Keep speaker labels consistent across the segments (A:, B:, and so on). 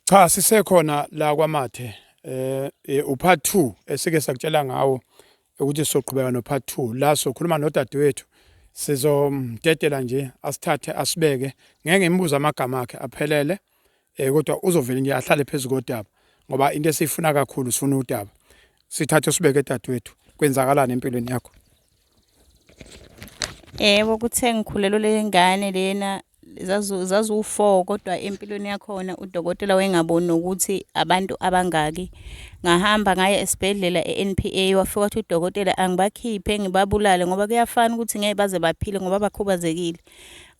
A: Cha, sisekhona la kwaMathe, upart 2 esike sakutshela ngawo ukuthi sizoqhubeka no part 2. La sokhuluma nodadewethu, sizomdedela nje asithathe asibeke. Ngeke ngimbuze amagama akhe aphelele, kodwa uzovele nje ahlale phezu kodaba, ngoba into esiyifuna kakhulu, sifuna udaba. Sithathe sibeke, dadewethu. Kwenzakalani empilweni yakho?
B: Yebo, kuthe ngikhulelwe le ngane lena, zaziwu-four, kodwa empilweni yakhona udokotela wayengaboni nokuthi abantu abangaki. Ngahamba ngaya esibhedlela e-NPA, wafika wathi udokotela angibakhiphe ngibabulale ngoba kuyafana ukuthi ngeke baze baphile ngoba bakhubazekile.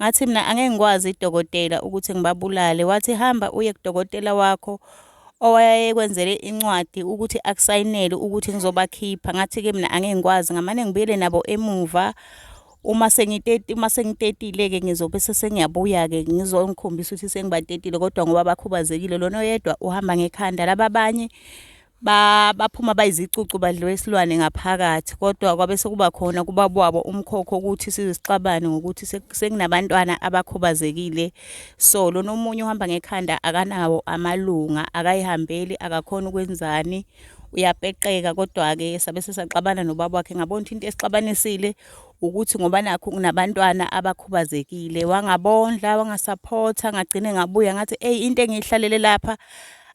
B: Ngathi mina angeke ngikwazi dokotela ukuthi ngibabulale. Wathi hamba uye kudokotela wakho owayekwenzele incwadi ukuthi akusayinele ukuthi ngizobakhipha. Ngathi-ke mina angeke ngikwazi, ngamane ngibuyele nabo emuva. Uma sengitetile-ke ngizobe sengiyabuya-ke ngizongikhombisa ukuthi sengibatetile, kodwa ngoba bakhubazekile, lona oyedwa uhamba ngekhanda, laba abanye baphuma bayizicucu, badliwe isilwane ngaphakathi. Kodwa kwabe sekuba khona kubaba wabo umkhokho ukuthi size sixabane ngokuthi sekunabantwana abakhubazekile. So lona omunye uhamba ngekhanda, akanawo amalunga, akayihambeli, akakhoni ukwenzani, uyapeqeka. Kodwa-ke sabe sesaxabana nobaba wakhe, ngabona ukuthi into esixabanisile ukuthi ngoba nakhu kunabantwana abakhubazekile. Wangabondla, wangasaphotha, ngagcine ngabuya ngathi eyi, into engiyihlalele lapha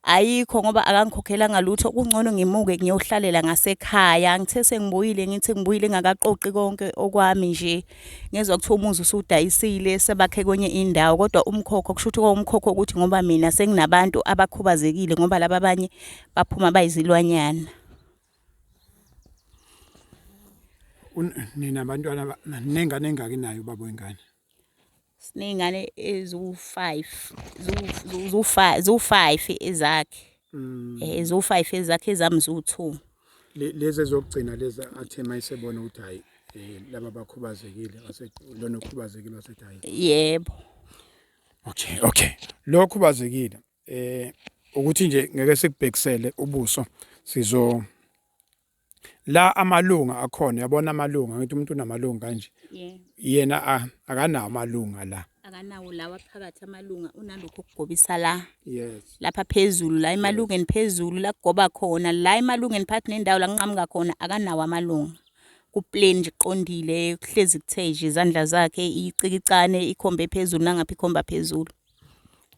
B: ayikho ngoba akangikhokhelanga lutho, kungcono ngimuke ngiyohlalela ngasekhaya. Ngithe sengibuyile, ngithi ngibuyile ngingakaqoqi konke okwami nje, ngezwa kuthiwa umuzi usudayisile, sebakhe kwenye indawo. Kodwa umkhokho, kusho ukuthi kwawumkhokho ukuthi ngoba mina senginabantu abakhubazekile, ngoba laba abanye baphuma bayizilwanyana.
A: Nina abantwana, nengane engaki nayo ubaba wengane?
B: Siney'ngane eziwu-five, ziwu-five ezakhe. Ziwu-five ezakhe, ezami ziwu-two.
A: Lezi ezokugcina lezi athe mayesebona ukuthi hhayi, laba bakhubazekile, lona okhubazekile wasethi hhayi.
B: Yebo.
A: Okay. Lo okhubazekile, ukuthi nje ngeke sikubhekisele ubuso, sizo la amalunga akhona, yabona amalunga, ngithi umuntu unamalunga kanje. Yena akanawo amalunga la.
B: Akanawo lawa phakathi amalunga, unalokhu okugobisa la.
A: Yes.
B: Lapha phezulu, la emalungeni phezulu, la kugoba khona, la emalungeni phakathi nendawo la kunqamuka khona, akanawo amalunga. Ku-plain nje, kuqondile, kuhlezi kuthe nje izandla zakhe icikicane ikhombe phezulu, nangapha ikhomba phezulu.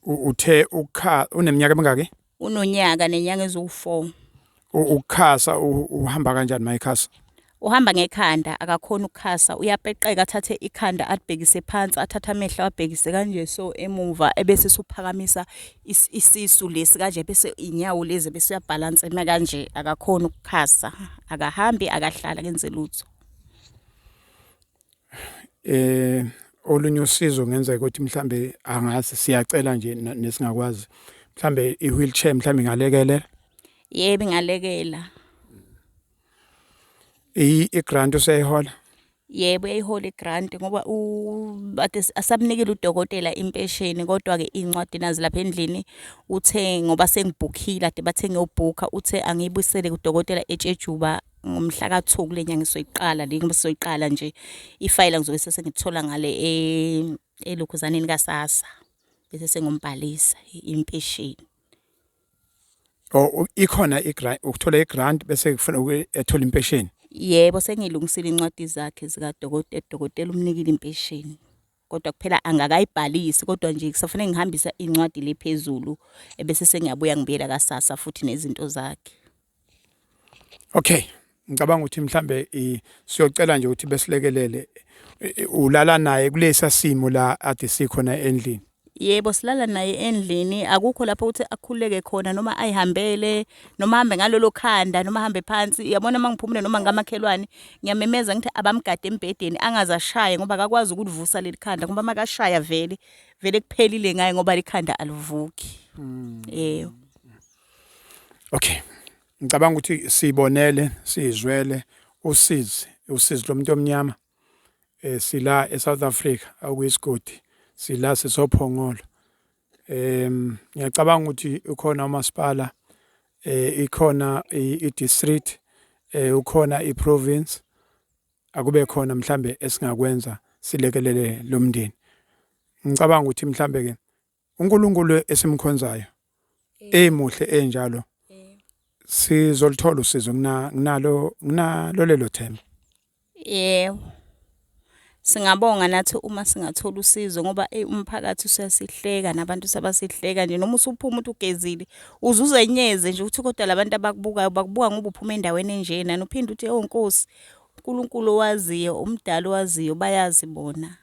A: Uthe ukha uneminyaka emingaki?
B: Unonyaka nenyanga eziwu-4.
A: Ukukhasa, uhamba kanjani mayikhasa?
B: Uhamba ngekhanda, akakhoni ukukhasa, uyapeqeka, athathe ikhanda alibhekise phansi, athathe amehlo awabhekise kanje so emuva, ebese suphakamisa isisu lesi kanje, bese inyawo lezi, bese uyabhalansa ema kanje. Akakhoni ukukhasa, akahambi, akahlali, akenze lutho.
A: Olunye usizo ngenzeka ukuthi mhlambe angazi, siyacela nje nesingakwazi, mhlambe i-wheelchair mhlambe ingalekelela.
B: Yebo, ingalekela.
A: I-grant useyihola?
B: Yebo, uyayihola i-grant ngoba ade asamnikile udokotela impesheni, kodwa-ke iy'ncwadi nazi lapha endlini. Uthe ngoba sengibhukhile, ade bathe ngiyobhukha, uthe angiyibuyisele kudokotela eTshejuba ngomhla ka-2 kule nyanga esoyiqala le, ngoba sizoyiqala nje. Ifayela ngizobe sengithola ngale elokhuzaneni kaSASSA, bese sengimbhalisa impesheni.
A: Oh, ikhona i-grant, ukuthola i-grant bese kufuna ethola impesheni.
B: Yebo, sengilungisile incwadi zakhe zikadokotela, udokotela umnikile impesheni. Kodwa kuphela angakayibhalisi, kodwa nje kusafanele ngihambise incwadi le phezulu, ebese sengiyabuya ngibuyela kaSASSA futhi nezinto zakhe.
A: Okay, ngicabanga ukuthi mhlambe siyocela nje ukuthi besilekelele. Ulala naye kulesa simo la ade sikhona endlini?
B: Yebo, silala naye endlini, akukho lapho ukuthi akhululeke khona noma ayihambele, noma ahambe ngalolo khanda, noma ahambe phansi. Uyabona uma ngiphumule noma ngamakhelwane, ngiyamemeza ngithi abamgade embhedeni angaze ashaye, ngoba akakwazi ukulivusa leli khanda, ngoba makashaya vele vele kuphelile ngaye, ngoba likhanda alivuki. Yebo.
A: Okay. Ngicabanga ukuthi sibonele, sizwele usizi, usizi lomuntu omnyama. Sila eSouth Africa, okuyisigodi, sila sisophongolo. Ngiyacabanga ukuthi ukhona umasipala, ikhona i-district, ukhona i-province, akube khona mhlambe esingakwenza silekelele lo mndeni. Ngicabanga ukuthi mhlambe ke uNkulunkulu esimkhonzayo Emuhle enjalo. Sizolithola usizo nginalo nginalo lelo themba.
B: Yebo. Singabonga nathi uma singathola usizo ngoba eyi umphakathi usuyasihleka nabantu sabasihleka nje noma usuphuma uthi ugezile uze uzenyeze nje uthi kodwa la bantu abakubukayo bakubuka ngoba uphuma endaweni enjena uphinde uthi oh Nkosi uNkulunkulu owaziyo umdali owaziyo bayazi bona.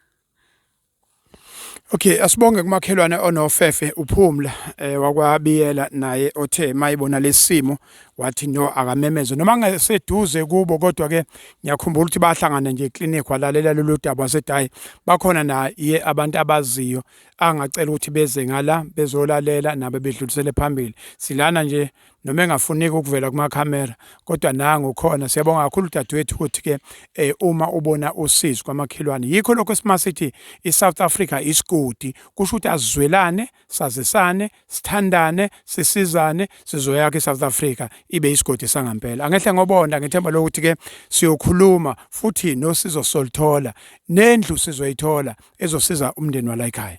A: Okay, asibonge kumakhelwane onofefe uPhumla wakwaBiyela naye othe mayibona lesimo wathi no akamemeze noma ngeseduze kubo kodwa ke ngiyakhumbula ukuthi bahlangana nje eclinic walalela lolu daba wasethi hayi bakhona naye abantu abaziyo angacela ukuthi beze ngala bezolalela nabo bedlulisele phambili. Silana nje noma engafuneki ukuvela kumakhamera kodwa nangu khona. Siyabonga kakhulu dadewethu ukuthi ke uma ubona usizo kwamakhelwane yikho lokho esimasithi iSouth Africa isigodi kusho ukuthi asizwelane sazisane sithandane sisizane sizoyakha iSouth Africa ibe isigodi sangampela. Angehle ngobonda ngethemba lokuthi ke siyokhuluma futhi nosizo solithola nendlu sizoyithola ezosiza umndeni wala ekhaya.